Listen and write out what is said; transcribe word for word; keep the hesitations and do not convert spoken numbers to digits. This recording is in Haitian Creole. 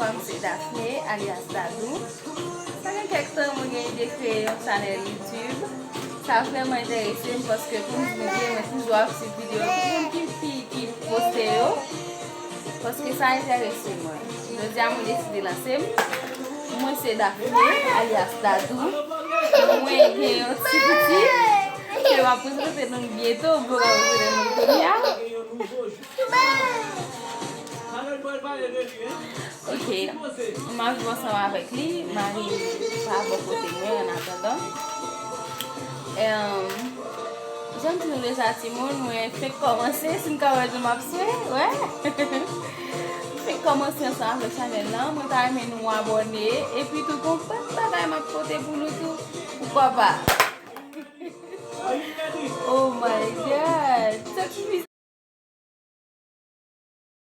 Se Daphné, alyas Dadou. Sa gen kèk tan mwen gen ide kreye yon chanèl YouTube. Sa vrèman enterese m paske pou m di nou byen, mwen toujou ap swiv videyo tout moun ki, ki, ki poste yo. Paske sa enterese mwen. Jodi a mwen deside lanse m. Mwen se Daphné, alyas Dadou. Mwen gen yon ti pitit ke m ap prezante nou byento, m poko prezante nou kounye a. Ok, m ap viv ansanm avèk li, mari m pa bò kote mwen annatandan. Em, jan m di nou deja timoun, mwen fenk kòmanse, si n ka wè jan m ap swe, wè. M fenk kòmanse ansanm avèk chanèl lan, mwen ta renmen nou abòne, epi tou gon pèp bagay m ap pote pou nou tou, poukwa pa. Oh my God!